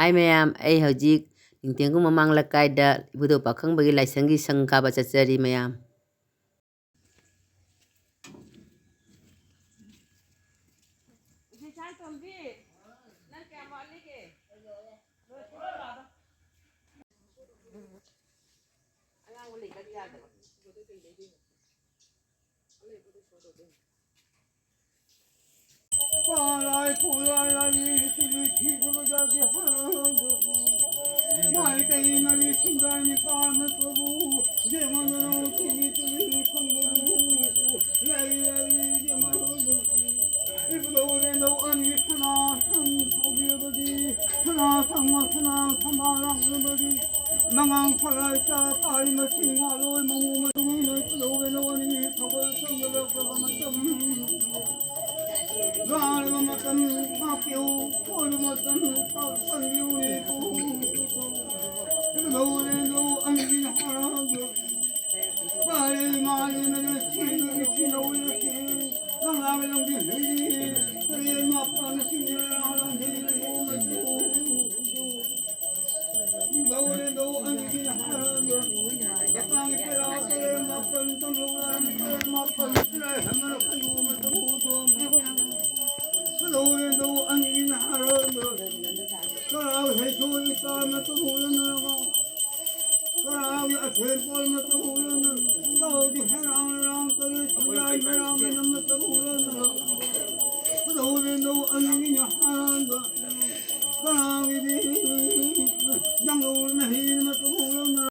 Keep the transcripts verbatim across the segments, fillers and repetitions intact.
ꯍꯥꯏ ꯃꯌꯥꯝ, ꯑꯩ ꯍꯧꯖꯤꯛ ꯅꯤꯡꯊꯦꯡꯈꯣꯡ ꯃꯃꯥꯡ ꯂꯩꯀꯥꯏꯗ ꯏꯕꯨꯙꯧ ꯄꯥꯈꯪꯕꯒꯤ ꯂꯥꯏꯁꯪꯒꯤ ꯁꯪ ꯀꯥꯕ ꯆꯠꯆꯔꯤ ꯃꯌꯥꯝ꯫ ꯏꯆꯦ ꯁꯅꯥꯇꯣꯝꯕꯤ, ꯅꯪ ꯀꯌꯥꯝ ꯋꯥꯠꯂꯤꯒꯦ? ꯂꯣꯏꯁꯤꯜꯂꯣ, ꯂꯥꯛꯑꯣ꯫ ꯑꯉꯥꯡꯕ ꯂꯩꯇ꯭ꯔꯗꯤ ꯌꯥꯗꯕ꯫ ꯄꯥꯂꯥꯏ ꯄꯨꯂꯥꯏ ꯂꯥꯏ ꯇꯤꯂꯤ ꯊꯤꯕ ꯖꯥꯇꯤ ꯍꯔꯥꯎꯕ꯫ ꯃꯥꯏ ꯀꯩ ꯃꯔꯤ ꯁꯨꯝꯗꯥꯏ ꯅꯤꯄꯥꯜ ꯅꯠꯇꯕꯨ, ꯖꯦꯃꯅꯔꯣ ꯇꯤꯂꯤ ꯇꯤꯂꯤ ꯈꯨꯝꯕꯕꯨ꯫ ꯂꯩ ꯂꯩ ꯖꯦꯃꯅꯔꯣ꯫ ꯏꯕꯨꯙꯧ ꯏꯔꯦꯟꯗꯧ ꯑꯅꯤ ꯁꯅꯥ ꯁꯪ ꯁꯧꯕꯤꯔꯕꯗꯤ, ꯁꯅꯥ ꯁꯪ ꯁꯅꯥ ꯁꯝꯕꯥꯜ ꯂꯥꯡꯂꯕꯗꯤ, ꯃꯉꯥꯡ ꯐꯔꯥꯏ ꯆꯥ ꯄꯥꯔꯤ ꯃꯁꯤ ꯉꯥꯂꯣꯏ ꯃꯃꯨ ꯃꯇꯨꯡ ꯏꯟꯅ ꯏꯕꯨꯙꯧ ꯏꯔꯦꯟꯗꯧ ꯑꯅꯤ ꯊꯧꯒꯜ ꯆꯪꯒꯗꯧꯔꯕ ꯃꯇꯝ꯫ ꯂꯥꯛꯂꯕ ꯃꯇꯝ ꯉꯥꯛꯄꯤꯌꯨ, ꯀꯣꯏꯕ ꯃꯇꯝ ꯄꯥꯡꯕꯤꯌꯨꯅꯦ ꯀꯣ꯫ ꯏꯕꯨꯙꯧ ꯏꯔꯦꯟꯗꯧ ꯑꯅꯤ ꯍꯔꯥꯎꯕ꯫ ꯄꯥꯔꯤ ꯃꯥꯔꯤ ꯃꯔꯤ ꯁꯤꯅ ꯁꯤꯅ ꯎꯔꯁꯤ꯫ ꯂꯪꯂꯥ ꯂꯪꯕꯤ ꯍꯨꯏ꯫ ꯇꯔꯦꯠ ꯃꯥꯄꯟ ꯁꯤꯅ ꯂꯪꯂꯥ ꯂꯪꯕꯤ ꯍꯨꯏ꯫ ꯂꯧꯔꯦ ꯂꯧ ꯑꯅꯤꯒꯤ ꯍꯥꯔ꯫ ꯂꯄꯥꯡꯒꯤ ꯄꯦꯔꯥ ꯇꯔꯦꯠ ꯃꯥꯄꯟ ꯇꯝꯂꯧꯔꯥ ꯇꯔꯦꯠ ꯃꯥꯄꯟ ꯄꯤꯔꯥꯏ ꯍꯟꯅ ꯀꯩꯒꯨꯝꯕ ꯇꯧꯗꯣ꯫ ꯂꯧꯔꯦ ꯂꯧ ꯑꯅꯤꯒꯤ ꯍꯥꯔ꯫ ꯀꯔꯥꯎ ꯍꯩꯁꯨ ꯏꯄꯥ ꯃꯇꯨ ꯍꯨꯔꯅ꯫ ꯀꯔꯥꯎꯒꯤ ꯑꯊꯦꯟ ꯄꯣꯜ ꯃꯇꯨ ꯍꯨꯔꯅ꯫ ꯂꯧꯗꯤ ꯍꯩꯔꯥꯡ ꯂꯩꯔꯥꯡ ꯇꯧꯔꯤ ꯁꯟꯖꯥꯏ ꯃꯩꯔꯥꯡ ꯃꯩꯅꯝ ꯃꯇꯨ ꯍꯨꯔꯅ꯫ ꯂꯧꯔꯦ ꯂꯧ ꯑꯅꯤꯒꯤ ꯍꯥꯔ꯫ ꯀꯅꯥꯒꯤꯗꯤ ꯌꯥꯡꯂꯧ ꯃꯍꯤ ꯃꯇꯨ ꯍꯨꯔꯅ꯫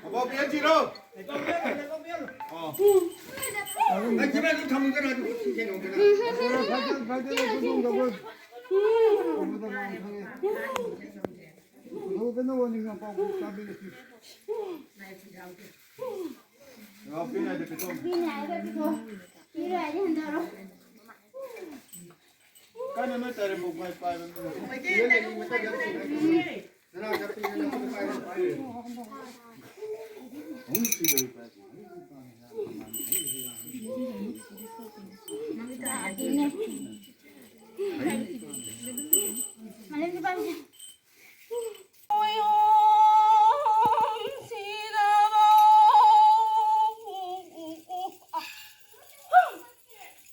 ꯑꯕꯣꯛ ꯄꯤꯍꯟꯁꯤꯔꯣ? ꯑꯣ꯫ ꯅꯪ ꯁꯤꯃ ꯑꯗꯨꯝ ꯊꯝꯃꯨꯗꯅ, ꯑꯗꯨ ꯁꯤ ꯀꯩꯅꯣꯗꯅ꯫ ꯀꯟꯅ ꯅꯣꯏ ꯇꯥꯔꯦ, ꯃꯨꯛ ꯃꯥꯏ ꯄꯥꯏꯕ ꯃꯤ꯫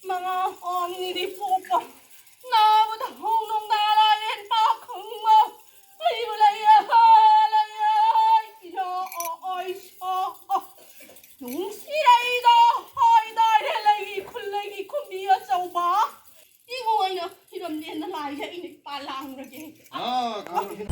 ꯃꯉꯥ ꯍꯣꯡꯅꯤꯗꯤ ꯄꯣꯛꯄ ꯅꯥꯕꯗ ꯍꯧꯅꯨꯡ ꯅꯥꯔꯥ ꯌꯦꯟ ꯄꯥ ꯈꯪꯕ ꯑꯩꯕꯨ ꯂꯩꯌꯦ, ꯂꯩꯌꯦ, ꯏꯅꯣ, ꯑꯣ, ꯑꯣꯏ, ꯁꯣ, ꯑꯣ꯫ ꯅꯨꯡꯁꯤꯔꯩꯗꯣ ꯍꯣꯏꯗꯥꯏꯔꯦ ꯂꯩꯒꯤ ꯈꯨꯜꯂꯩꯒꯤ ꯈꯨꯝꯕꯤ ꯑꯆꯧꯕ꯫ ꯏꯕꯨꯡ ꯑꯩꯅ ꯏꯔꯝꯗꯦꯅ ꯂꯥꯏꯁꯦ ꯑꯩꯅ ꯏꯄꯥ ꯂꯥꯡꯉꯨꯔꯒꯦ꯫ ꯑꯥ, ꯈꯪꯉꯦ꯫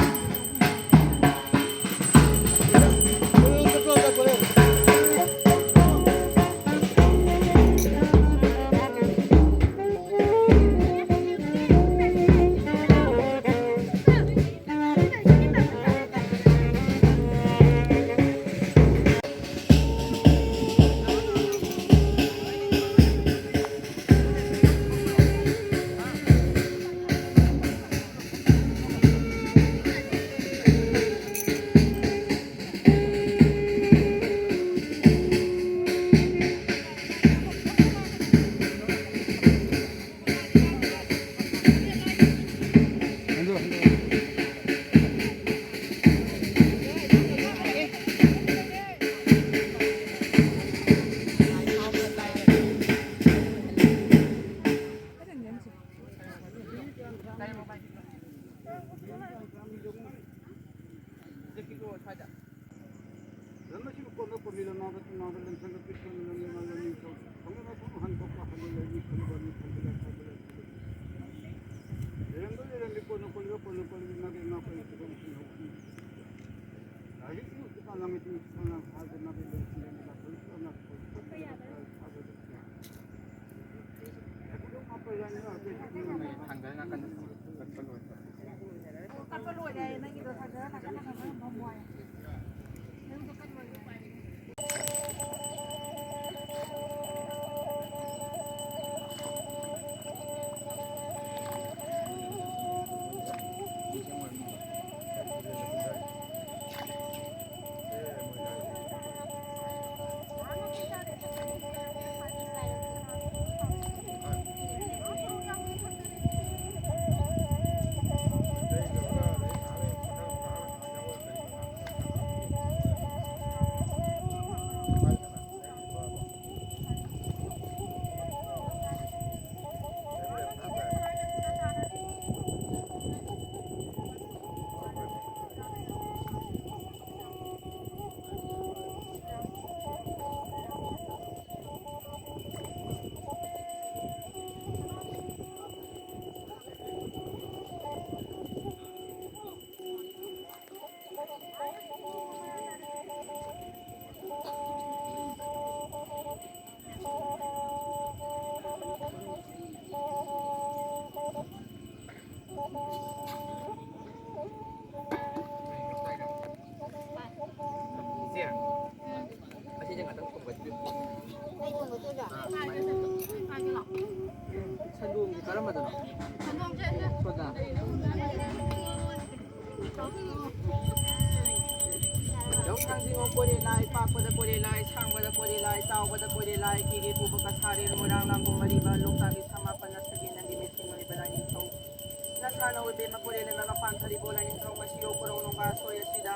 ꯏꯆꯦ, ꯑꯁꯤꯁꯦ ꯉꯥꯛꯇꯪ ꯈꯨꯝꯒꯠꯄꯤꯌꯨ꯫ ꯁꯟꯗꯣꯡꯁꯦ ꯀꯔꯝꯕꯗꯅꯣ? ꯁꯣꯗꯥ꯫ ꯌꯥꯎꯁꯪ ꯅꯤꯉꯣꯜ ꯀꯣꯔꯦ ꯂꯥꯏ, ꯄꯥꯛꯄꯗ ꯀꯣꯔꯦ ꯂꯥꯏ, ꯁꯥꯡꯕꯗ ꯀꯣꯔꯦ ꯂꯥꯏ, ꯆꯥꯎꯕꯗ ꯀꯣꯔꯦ ꯂꯥꯏ, ꯀꯦꯒꯦ ꯄꯨꯕ ꯀꯁꯥꯔꯦꯜ, ꯃꯣꯏꯔꯥꯡ ꯂꯥꯡꯒꯣꯜ ꯃꯔꯤꯕ, ꯂꯣꯛꯇꯥꯛꯀꯤ ꯁꯃꯥꯄꯟ ꯑꯁꯤꯒꯤ ꯅꯪꯒꯤ ꯃꯤꯠꯁꯤꯡ ꯑꯣꯏꯕ ꯂꯥꯏꯅꯤꯡꯊꯧ ꯅꯁꯥꯅ ꯑꯣꯏꯕ ꯃꯀꯣꯔꯦꯜ ꯑꯃ ꯄꯥꯟꯊꯔꯤꯕ ꯂꯥꯏꯅꯤꯡꯊꯧ ꯉꯁꯤ ꯌꯧ ꯀꯣꯔꯧ ꯅꯣꯡꯕꯥ ꯁꯣꯏ ꯑꯁꯤꯗ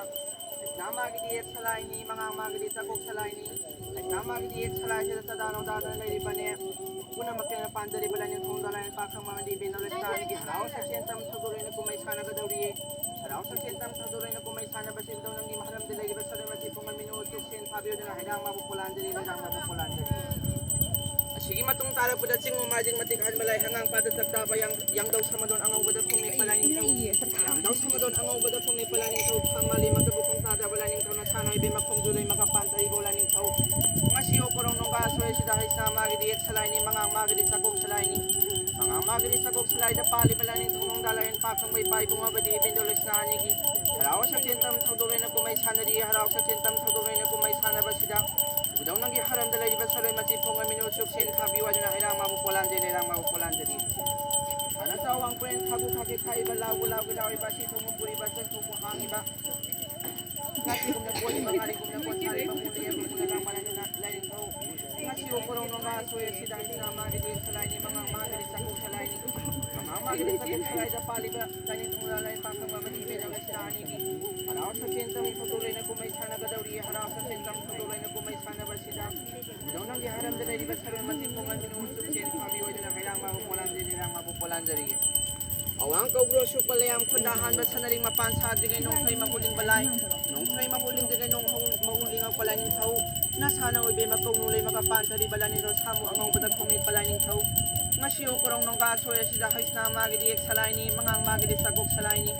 ꯂꯩꯁꯅꯥ ꯃꯥꯒꯤꯗꯤ ꯌꯦꯠ ꯁꯂꯥꯏꯅꯤ, ꯃꯉꯥꯡ ꯃꯥꯒꯤꯗꯤ ꯆꯥꯛꯀꯣꯛ ꯁꯂꯥꯏꯅꯤ꯫ ꯂꯩꯁꯅꯥ ꯃꯥꯒꯤꯗꯤ ꯌꯦꯠ ꯁꯂꯥꯏꯁꯤꯗ ꯆꯥꯗꯥ ꯅꯧꯗꯥꯗꯅ ꯂꯩꯔꯤꯕꯅꯦ꯫ ꯄꯨꯝꯅꯃꯛꯀꯤ ꯑꯣꯏꯅ ꯄꯥꯟꯖꯔꯤꯕ ꯂꯥꯏꯅꯤꯡꯊꯧ ꯅꯣꯡꯗꯥ ꯂꯥꯏꯅꯤꯡ ꯄꯥꯈꯪ ꯃꯥꯒꯤꯗꯤ ꯏꯕꯦꯟꯗꯧ ꯂꯩꯁꯅꯥꯒꯤ ꯍꯔꯥꯎ ꯁꯛꯁꯦꯟ ꯇꯝ ꯊꯧꯗꯣꯛ ꯂꯣꯏꯅ ꯀꯨꯝꯍꯩ ꯁꯥꯟꯅꯒꯗꯧꯔꯤꯌꯦ꯫ ꯍꯔꯥꯎ ꯁꯛꯁꯦꯟ ꯇꯝ ꯊꯧꯗꯣꯛ ꯂꯣꯏꯅ ꯀꯨꯝꯍꯩ ꯁꯥꯟꯅꯕꯁꯤꯡꯗꯧ ꯅꯪꯒꯤ ꯃꯍꯥꯔꯝꯗ ꯂꯩꯔꯤꯕ ꯁꯔꯨ ꯃꯆꯤ ꯄꯨꯡ ꯑꯃ ꯃꯤꯅꯣ ꯆꯨꯞꯁꯦꯟ ꯐꯥꯕꯤꯌꯨꯗꯅ ꯍꯩꯔꯥꯡ ꯃꯥꯕꯨ ꯄꯣꯂꯥꯟꯖꯔꯤ, ꯂꯩꯔꯥꯡ ꯃꯥꯕꯨ ꯄꯣꯂꯥꯟꯖꯔꯤ꯫ ꯑꯁꯤꯒꯤ ꯃꯇꯨꯡ ꯇꯥꯔꯛꯄꯗ ꯆꯤꯡ ꯃꯥꯏꯖꯤꯡ ꯃꯇꯤꯛ ꯑꯍꯟꯕ ꯂꯥꯏ ꯍꯪꯒꯥꯝ ꯄꯥꯗ ꯆꯥꯛꯇꯥꯕ ꯌꯥꯡ-, ꯌꯥꯡꯗꯧ ꯁꯃꯗꯣꯟ ꯑꯉꯧꯕꯗ ꯈꯣꯡꯅꯦꯛꯄ ꯂꯥꯏꯅꯤꯡꯊꯧ, ꯌꯥꯡꯗꯧ ꯁꯃꯗꯣꯟ ꯑꯉꯧꯕꯗ ꯈꯣꯡꯅꯦꯛꯄ ꯂꯥꯏꯅꯤꯡꯊꯧ, ꯊꯥꯡ ꯃꯥꯂꯤ ꯃꯀꯕꯨ ꯈꯣꯡꯇꯥꯗꯕ ꯂꯥꯏꯅꯤꯡꯊꯧ, ꯅꯁꯥꯅ ꯑꯣꯏꯕꯤ ꯃꯈꯣꯡ ꯖꯨꯂꯩ ꯃꯀꯥ ꯄꯥꯟꯊꯔꯤꯕ ꯂꯥꯏꯅꯤꯡꯊꯧ꯫ ꯉꯁꯤ ꯑꯣꯀꯣꯔꯣꯡ ꯅꯣꯡꯒꯥ ꯁꯣꯏꯁꯤꯗ ꯍꯩꯁꯅꯥ ꯃꯥꯒꯤꯗꯤ ꯌꯦꯛ ꯁꯂꯥꯏꯅꯤ, ꯃꯉꯥꯡ ꯃꯥꯒꯤꯗꯤ ꯆꯥꯛꯀꯣꯛ ꯁꯂꯥꯏꯅꯤ꯫ ꯃꯉꯥꯡ ꯃꯥꯒꯤꯗꯤ ꯆꯥꯛꯀꯣꯛ ꯁꯂꯥꯏꯗ ꯄꯥꯜꯂꯤꯕ ꯂꯥꯏꯅꯤꯡꯊꯧ ꯅꯣꯡꯗꯥ ꯂꯥꯏꯔꯦꯟ ꯄꯥꯛ ꯈꯪꯕ ꯏꯄꯥ ꯏꯕꯨꯡꯉꯣ ꯑꯃꯗꯤ ꯏꯕꯦꯟꯗꯣ ꯂꯩꯁꯅꯥ ꯑꯅꯤꯒꯤ ꯍꯔꯥꯎ ꯁꯛꯆꯦꯟ ꯇꯝ ꯊꯧꯗꯣꯛ ꯂꯩꯅ ꯀꯨꯝꯍꯩ ꯁꯥꯟꯅꯔꯤ꯫ ꯍꯔꯥꯎ ꯁꯛꯆꯦꯟ ꯇꯝ ꯊꯧꯗꯣꯛ ꯂꯩꯅ ꯀꯨꯝꯍꯩ ꯁꯥꯟꯅꯕꯁꯤꯗ ꯏꯕꯨꯙꯧ ꯅꯪꯒꯤ ꯍꯔꯝꯗ ꯂꯩꯔꯤꯕ ꯁꯔꯣꯏ ꯃꯆꯤ ꯐꯣꯡ ꯑꯃꯤꯅꯨ ꯆꯨꯞꯁꯦꯟ ꯊꯥꯕꯤꯌꯨ ꯍꯥꯏꯗꯨꯅ ꯍꯩꯔꯥꯡ ꯃꯥꯕꯨ ꯄꯣꯂꯥꯟꯖꯦ, ꯂꯩꯔꯥꯡ ꯃꯥꯕꯨ ꯄꯣꯂꯥꯟꯖꯔꯤ꯫ ꯍꯥꯟꯅ ꯆꯥꯎ ꯋꯥꯡꯄ꯭ꯔꯦꯟ ꯊꯥꯕꯨ ꯈꯥꯀꯦ ꯈꯥꯏꯕ ꯂꯥꯎꯕ ꯂꯥꯎꯒꯦ ꯂꯥꯎꯔꯤꯕ ꯑꯁꯤ ꯊꯣꯡꯕ ꯄꯨꯔꯤꯕ ꯆꯪ ꯊꯣꯛꯄ ꯍꯥꯡꯉꯤꯕ ꯉꯥꯁꯤꯒꯨꯝꯅ ꯀꯣꯜꯂꯤꯕ ꯉꯥꯔꯤꯒꯨꯝꯅ ꯀꯣꯟꯊꯥꯔꯤꯕ ꯃꯨꯜꯂꯤ ꯌꯦꯡꯕ ꯃꯨꯜꯂ ꯂꯥꯡꯕ ꯂꯥꯏꯅꯤꯡꯊꯧ꯫ ꯉꯁꯤ ꯑꯣꯀꯣꯔꯧ ꯅꯣꯡꯒꯥ ꯁꯣꯏ ꯑꯁꯤꯗ ꯍꯩꯁꯅꯥ ꯃꯥꯒꯤꯗꯤ ꯁꯂꯥꯏꯅꯤ, ꯃꯉꯥꯡ ꯃꯥꯒꯤꯗꯤ ꯆꯥꯛꯀꯣꯛ ꯁꯂꯥꯏꯅꯤ, ꯃꯉꯥꯡ ꯃꯥꯒꯤꯗꯤ ꯆꯥꯛꯀꯣꯛ ꯁꯂꯥꯏꯗ ꯄꯥꯜꯂꯤꯕ ꯂꯥꯏꯅꯤꯡꯊꯧ ꯂꯥꯏ ꯄꯥꯛꯇꯝꯕ ꯑꯃꯗꯤ ꯏꯕꯦꯟꯅ ꯂꯩꯁꯤꯔꯥ ꯑꯅꯤꯒꯤ ꯍꯔꯥꯎ ꯁꯛꯆꯦꯟ ꯇꯝ ꯊꯧꯗꯣꯛ ꯂꯩꯅ ꯀꯨꯝꯍꯩ ꯁꯥꯟꯅꯒꯗꯧꯔꯤ꯫ ꯍꯔꯥꯎ ꯁꯛꯆꯦꯟ ꯇꯝ ꯊꯧꯗꯣꯛ ꯂꯩꯅ ꯀꯨꯝꯍꯩ ꯁꯥꯟꯅꯕꯁꯤꯗ ꯏꯕꯨꯙꯧ ꯅꯪꯒꯤ ꯍꯔꯝꯗ ꯂꯩꯔꯤꯕ ꯁꯔꯣꯏ ꯃꯆꯤ ꯈꯣꯡꯉꯟ ꯃꯤꯅꯨ ꯆꯨꯞꯁꯦꯟ ꯐꯥꯕꯤ ꯑꯣꯏꯗꯨꯅ ꯍꯩꯔꯥꯡ ꯃꯥꯕꯨ ꯄꯣꯂꯥꯟꯖꯦ, ꯂꯩꯔꯥꯡ ꯃꯥꯕꯨ ꯄꯣꯂꯥꯟꯖꯔꯤꯌꯦ꯫ ꯑꯋꯥꯡ ꯀꯧꯕ꯭ꯔꯣ ꯁꯨꯛꯄ ꯂꯩꯌꯥꯝ ꯈꯨꯟꯗ ꯍꯥꯟꯕ ꯁꯅꯔꯤꯡ ꯃꯄꯥꯟ ꯁꯥꯗ꯭ꯔꯤꯉꯩ ꯅꯣꯡꯊꯩ ꯃꯍꯨ ꯂꯤꯡꯕ ꯂꯥꯏ꯫ ꯅꯣꯡꯊꯩ ꯃꯍꯨ ꯂꯤꯡꯗ꯭ꯔꯤꯉꯩ ꯅꯣꯡ ꯍꯧ-, ꯃꯍꯨ ꯂꯤꯡꯉꯛꯄ ꯂꯥꯏꯅꯤꯡꯊꯧ꯫ ꯅꯁꯥꯅ ꯑꯣꯏꯕꯦꯝꯃ ꯀꯧꯅꯨ ꯂꯩꯃꯒ ꯄꯥꯟꯊꯔꯤꯕ ꯂꯥꯏꯅꯤꯡꯊꯧ ꯁꯥꯃꯨ ꯑꯉꯧꯕꯗ ꯈꯣꯡꯅꯤꯛꯄ ꯂꯥꯏꯅꯤꯡꯊꯧ꯫ ꯉꯁꯤ ꯑꯣꯀꯣꯔꯧ ꯅꯣꯡꯒꯥ ꯁꯣꯏ ꯑꯁꯤꯗ ꯍꯩꯁꯅꯥ ꯃꯥꯒꯤꯗꯤ ꯌꯦꯛ ꯁꯂꯥꯏꯅꯤ, ꯃꯉꯥꯡ ꯃꯥꯒꯤꯗꯤ ꯆꯥꯒꯣꯛ ꯁꯂꯥꯏꯅꯤ꯫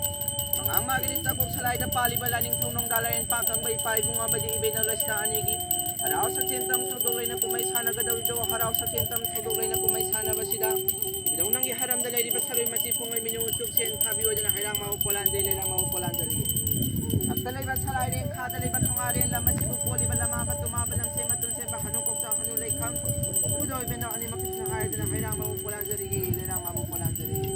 ꯃꯉꯥꯡ ꯃꯥꯒꯤꯗꯤ ꯆꯥꯒꯣꯛ ꯁꯂꯥꯏꯗ ꯄꯥꯜꯂꯤꯕ ꯂꯥꯏꯅꯤꯡꯊꯧ ꯅꯣꯡꯗꯥ ꯂꯥꯏꯔꯦꯟ ꯄꯥꯛ ꯈꯪꯕ ꯏꯄꯥ ꯏꯕꯨꯡ ꯑꯃꯗꯤ ꯏꯕꯦꯟꯅ ꯂꯩꯁꯅꯥ ꯑꯅꯤꯒꯤ ꯍꯔꯥꯎ ꯁꯛꯆꯦꯟ ꯇꯝ ꯊꯧꯗꯣꯛ ꯂꯩꯅ ꯀꯨꯝꯍꯩ ꯁꯥꯟꯅꯒꯗꯧꯔꯤꯗꯣ꯫ ꯍꯔꯥꯎ ꯁꯛꯆꯦꯟ ꯇꯝ ꯊꯧꯗꯣꯛ ꯂꯩꯅ ꯀꯨꯝꯍꯩ ꯁꯥꯟꯅꯕꯁꯤꯗ ꯏꯕꯨꯙꯧ ꯅꯪꯒꯤ ꯍꯔꯝꯗ ꯂꯩꯔꯤꯕ ꯁꯔꯣꯏ ꯃꯆꯤ ꯐꯣꯡꯉꯣꯏ ꯃꯤꯅꯨ ꯆꯨꯞꯁꯦꯟ ꯊꯥꯕꯤ ꯑꯣꯏꯗꯨꯅ ꯍꯩꯔꯥꯡ ꯃꯥꯕꯨ ꯄꯣꯂꯥꯟꯖꯩ, ꯂꯩꯔꯥꯡ ꯃꯥꯕꯨ ꯄꯣꯂꯥꯟꯖꯔꯤ꯫ ꯊꯛꯇ ꯂꯩꯕ ꯁꯂꯥꯏꯔꯦꯟ, ꯈꯥꯗ ꯂꯩꯕ ꯊꯣꯉꯥꯔꯦꯟ, ꯂꯝ ꯑꯁꯤꯕꯨ ꯀꯣꯜꯂꯤꯕ ꯂꯃꯥꯕ ꯇꯨꯃꯥꯕ ꯂꯝꯁꯦ ꯃꯇꯨꯟ ꯁꯦꯝꯕ ꯍꯅꯨ ꯀꯧꯆꯥ ꯍꯅꯨ ꯂꯩꯈꯝ ꯏꯕꯨꯙꯧ ꯏꯕꯦꯟꯅ ꯑꯅꯤꯃꯛꯀꯤꯁꯨ ꯍꯥꯏꯗꯨꯅ ꯍꯩꯔꯥꯡ ꯃꯥꯕꯨ ꯄꯣꯂꯥꯟꯖꯔꯤꯒꯦ, ꯂꯩꯔꯥꯡ ꯃꯥꯕꯨ ꯄꯣꯂꯥꯟꯖꯔꯤꯒꯦ꯫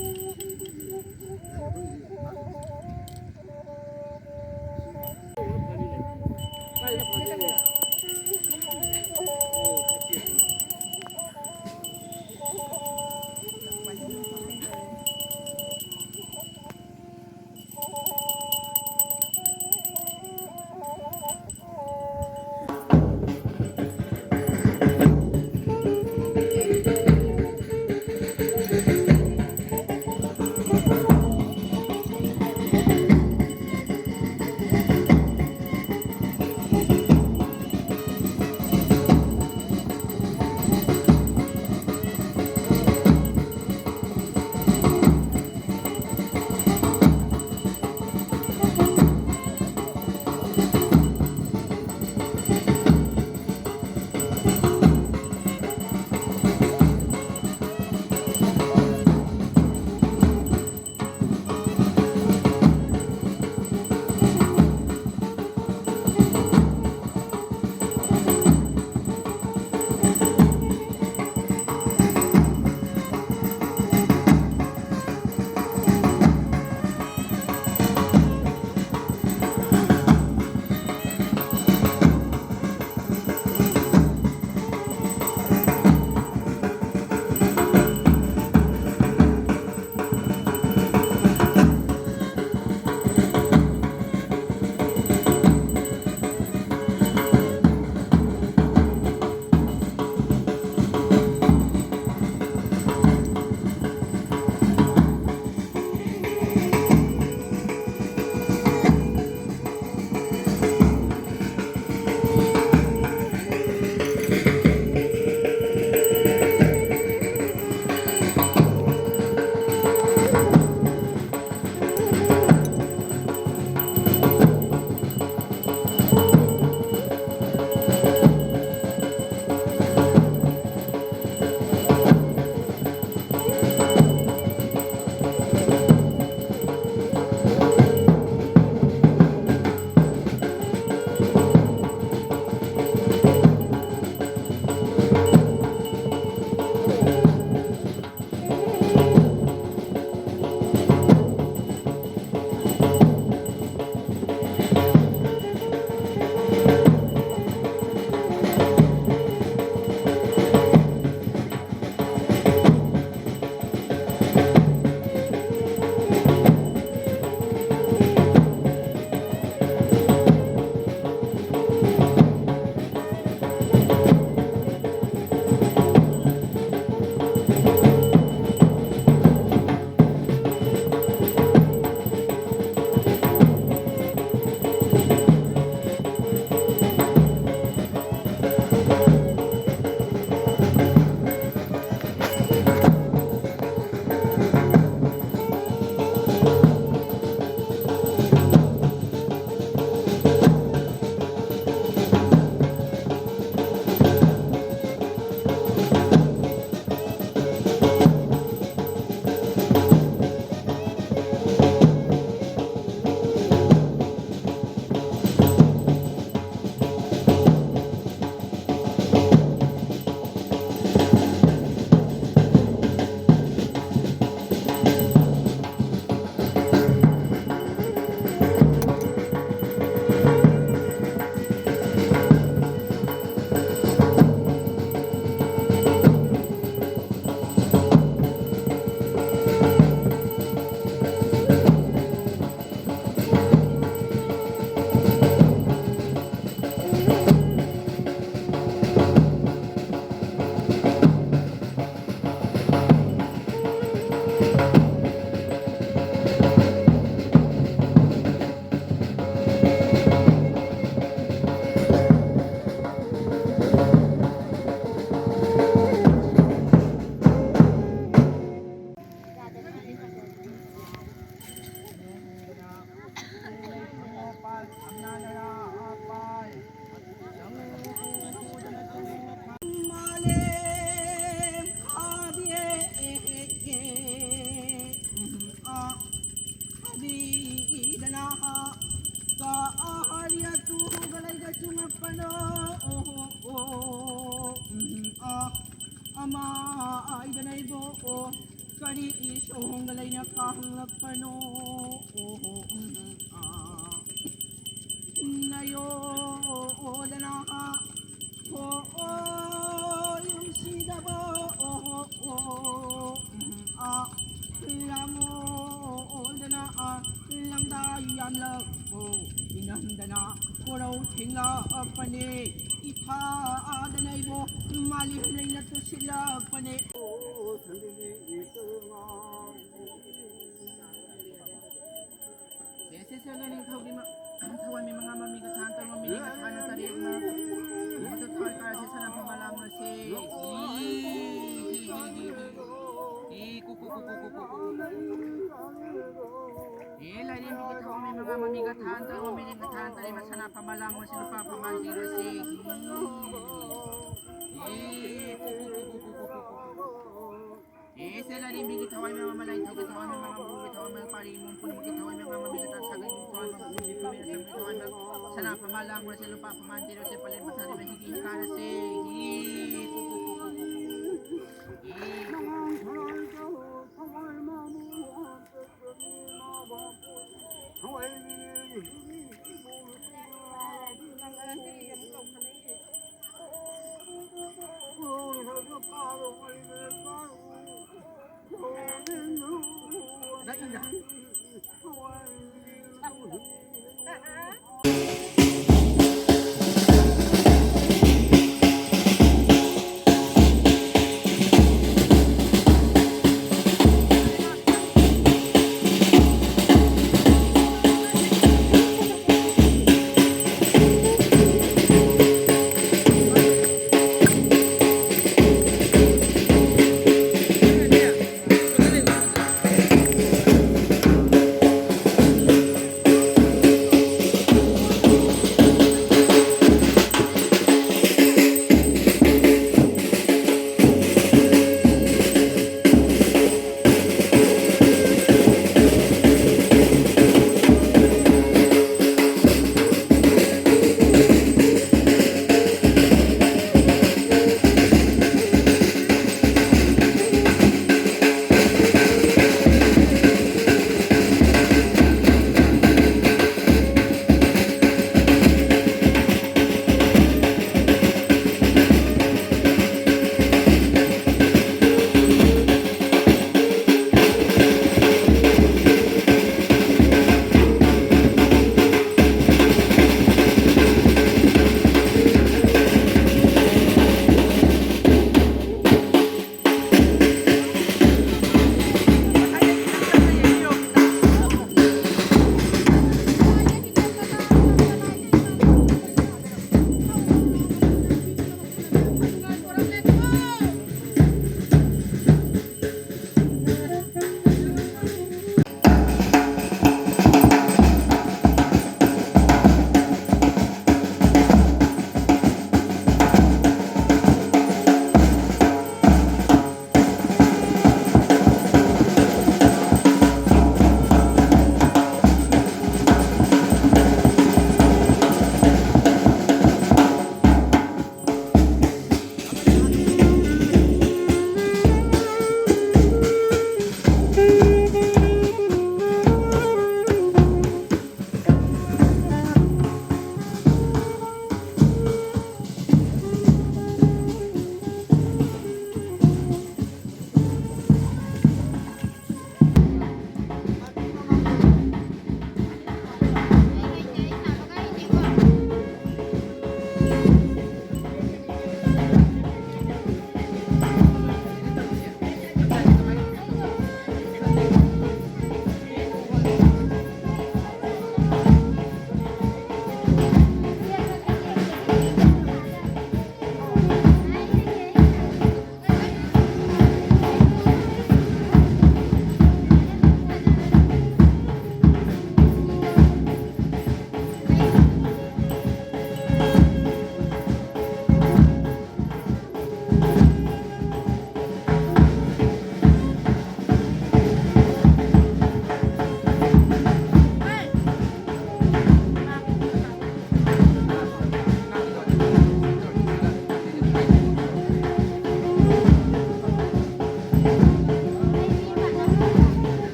ꯑꯃ ꯑꯥꯏꯗꯅꯩꯕꯣ, ꯀꯔꯤ ꯏꯁꯣꯡꯒ ꯂꯩꯅ ꯀꯥꯍꯜꯂꯛꯄꯅꯣ? ꯅꯌꯣꯗꯅ ꯍꯣ ꯅꯨꯡꯁꯤꯗꯕ ꯂꯥꯡꯉꯣ ꯑꯣꯏꯗꯅ ꯂꯪꯗꯥ ꯌꯥꯝꯂꯛꯄꯣ ꯏꯅꯝꯗꯅ ꯈꯣꯔꯧ ꯊꯦꯡꯂꯛꯄꯅꯦ ꯏꯊꯥꯗꯅ ꯏꯕꯣ ꯃꯥꯂꯦꯝ ꯂꯩꯅ ꯇꯨꯁꯤꯜꯂꯛꯄꯅꯦ꯫ ꯁꯦ, ꯁꯦ, ꯁꯦ, ꯂꯥꯏꯅꯤꯡꯊꯧꯒꯤ ꯃ-, ꯊꯋꯥꯏ ꯃꯤ ꯃꯉꯥ ꯃꯃꯤꯒ ꯊꯥꯡ ꯇꯔꯨꯛ ꯃꯃꯤꯒ ꯊꯥꯡ ꯇꯔꯦꯠ ꯑꯃ, ꯃꯗꯨ ꯊꯋꯥꯏ ꯀꯥꯔꯁꯦ ꯁꯅꯥ ꯐꯝꯕ ꯂꯥꯡꯕꯁꯦ꯫ ꯍꯤ, ꯍꯤ, ꯍꯤ, ꯍꯤ, ꯍꯤ꯫ ꯍꯤ, ꯀꯨ, ꯀꯨ, ꯀꯨ꯫ ꯍꯤ, ꯂꯥꯏꯔꯦꯝꯕꯤꯒꯤ ꯊꯋꯥꯏ ꯃꯤ ꯃꯉꯥ ꯃꯃꯤꯒ ꯊꯥꯡ ꯇꯔꯨꯛ ꯃꯃꯤꯒ ꯊꯥꯡ ꯇꯔꯦꯠ ꯑꯃ, ꯁꯅꯥ ꯐꯝꯕ ꯂꯥꯡꯕꯁꯦ, ꯂꯨꯄꯥ ꯐꯝꯕꯥꯜ ꯊꯤꯔꯁꯦ꯫ ꯍꯤ, ꯍꯤ, ꯀꯨ, ꯀꯨ, ꯀꯨ꯫ ꯑꯦ, ꯁꯦ ꯂꯥꯏꯔꯦꯝꯕꯤꯒꯤ ꯊꯋꯥꯏ ꯃꯌꯥꯝ ꯑꯃ, ꯂꯥꯏꯅꯤꯡꯊꯧꯒꯤ ꯊꯋꯥꯏ ꯃꯌꯥꯝ ꯑꯃ, ꯃꯄꯨꯒꯤ ꯊꯋꯥꯏ ꯃꯌꯥꯝ, ꯄꯥꯔꯤ ꯏꯃꯨꯡ ꯄꯨꯝꯅꯃꯛꯀꯤ ꯊꯋꯥꯏ ꯃꯌꯥꯝ ꯑꯃ, ꯃꯤꯒꯤ ꯊꯋꯥꯏ ꯃꯌꯥꯝ, ꯃꯤꯒꯤ ꯊꯋꯥꯏ ꯃꯌꯥꯝ, ꯁꯅꯥ ꯐꯝꯕꯥꯜ ꯂꯥꯡꯕꯁꯦ, ꯂꯨꯄꯥ ꯐꯝꯕꯥꯜ ꯊꯤꯔꯁꯦ, ꯄꯂꯦꯝ ꯄꯊꯥꯔꯤꯕ ꯍꯤꯒꯤ ꯍꯤꯀꯥꯔꯁꯦ꯫ ꯍꯤ, ꯀꯨ, ꯀꯨ, ꯀꯨ, ꯀꯨ, ꯀꯨ, ꯀꯨ꯫ ꯍꯤ꯫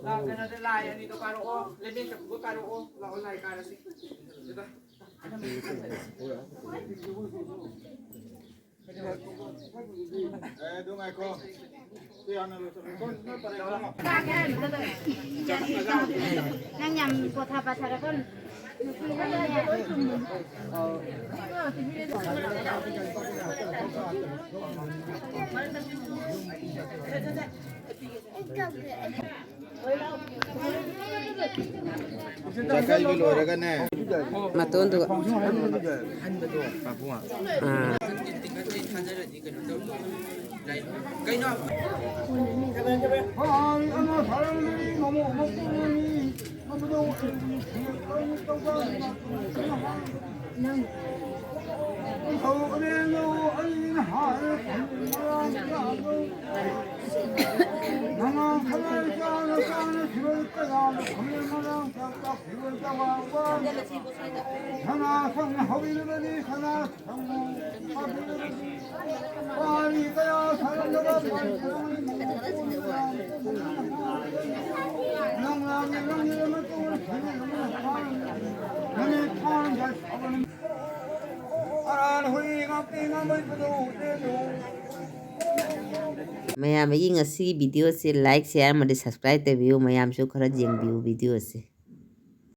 ꯂꯥꯛ ꯀꯩꯅꯣꯗ ꯂꯥꯏ ꯑꯅꯤꯗꯣ ꯀꯥꯔꯛꯑꯣ, ꯂꯩꯕꯦꯟ ꯆꯐꯨꯗꯣ ꯀꯥꯔꯛꯑꯣ, ꯂꯥꯛꯑꯣ ꯂꯥꯏ ꯀꯥꯔꯁꯤ꯫ ꯑꯗꯨꯗ꯫ ꯑꯦ, ꯑꯗꯨ ꯉꯥꯏꯈꯣ꯫ ꯁꯤ ꯍꯥꯟꯅ ꯂꯣꯏꯁꯜꯂꯣ꯫ ꯅꯪ ꯌꯥꯝ ꯄꯣꯊꯥ ꯄꯥꯊꯔꯒ ꯆꯥꯛ ꯆꯥꯏꯕ ꯂꯣꯏꯔꯒꯅꯦ꯫ ꯃꯇꯣꯟꯗꯨꯒ꯫ ꯑꯥ꯫ ꯃꯌꯥꯝ ꯑꯩꯒꯤ ꯉꯁꯤꯒꯤ video ꯁꯦ like, share ꯑꯃꯗꯤ subscribe ꯇꯧꯕꯤꯌꯨ꯫ ꯃꯌꯥꯝꯁꯨ ꯈꯔ ꯌꯦꯡꯕꯤꯌꯨ video ꯁꯦ꯫